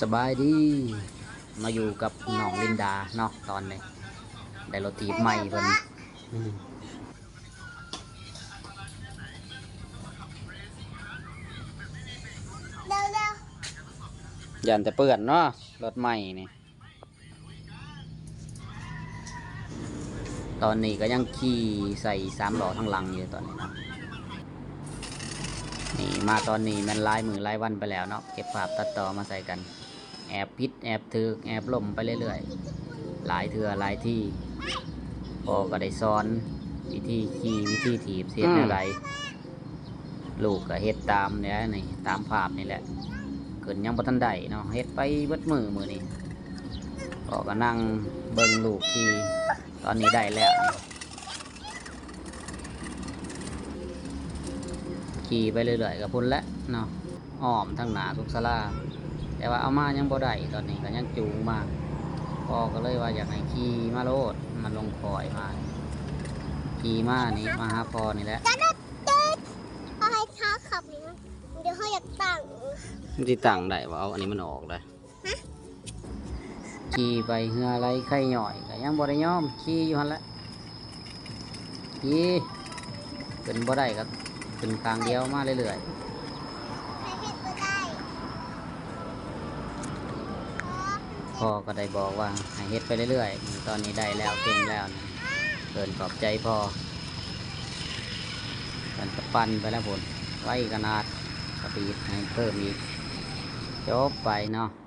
ສະບາຍດີ ມາຢູ່ກັບນ້ອງລິນດາເນາະ ຕອນນີ້ໄດ້ລົດຖີບໃໝ່ເພິ່ນ ຢ້ານແຕ່ເປື້ອນເນາະ ລົດໃໝ່ນີ້. ຕອນນີ້ກໍຍັງຂີ່ໃສ່ສາມລໍ້ທາງຫຼັງຢູ່ຕອນນີ້ເນາະ. ນີ້ມາຕອນນີ້ແມ່ນຫຼາຍມື້ຫຼາຍວັນໄປແລ້ວເນາະ ເກັບພາບຕັດຕໍ່ມາໃສ່ກັນ ແອບຜິດແອບຖືກ ແອບລົ້ມໄປເລື້ອຍໆ ຫຼາຍເທື່ອຫຼາຍທີ. ພໍ່ກໍໄດ້ສອນວິທີຂີ່ ວິທີຖີບ ຊິເຮັດແນວໃດ ອືມ ລູກກໍເຮັດຕາມນີ້ແຫຼະ ນີ້ ຕາມພາບນີ້ແຫຼະ ຂຶ້ນຍັງບໍ່ທັນໄດ້ເນາະ ເຮັດໄປເບິດມື້ມື້ນີ້ ພໍ່ກໍນັ່ງເບິ່ງລູກຂີ່ ຕອນນີ້ໄດ້ແລ້ວ ຂີ່ໄປເລື້ອຍໆ ກໍພຸ້ນແຫຼະເນາະ ອ້ອມທາງໜ້າສຸກສາລາ ແຕ່ວ່າເອົາມາຍັງບໍ່ໄດ້ ຕອນນີ້ກໍຍັງຈູງມາ ພໍ່ກໍເລີຍວ່າຢາກໃຫ້ຂີ່ມາໂລດ ມາລົງຄອຍມາ ຂີ່ມານີ້ ມາຫາພໍ່ນີ້ແຫຼະ. ເຮົາໃຫ້ເຮົາຂັບນີ້ ດຽວເຮົາຢາກຕັ້ງ ມັນຊິຕັ້ງໄດ້ບໍ່? ເອົາອັນນີ້ມັນອອກເລີຍ ຮະ? ຂີ່ໄປເຫື່ອໄຫຼໄຄຍ້ອຍ ກໍຍັງບໍ່ໄດ້ຍອມ ຂີ່ຢູ່ຫັ້ນແຫຼະ ຂີ່ ຂຶ້ນບໍ່ໄດ້ກໍຂຶ້ນຂ້າງດຽວມາເລື້ອຍໆ ໃຫ້ເຮັດບໍ່ໄດ້ ພໍ່ກໍໄດ້ບອກວ່າໃຫ້ເຮັດໄປເລື້ອຍໆ ຕອນນີ້ໄດ້ແລ້ວ ເກັ່ງແລ້ວ ເອີ້ນຂອບໃຈພໍ່. ມັນກະປັ່ນໄປແລ້ວພຸ້ນ ໄວຂະໜາດ ສະປີດໃຫ້ເພີ່ມອີກ ຈົບໄປເນາະ.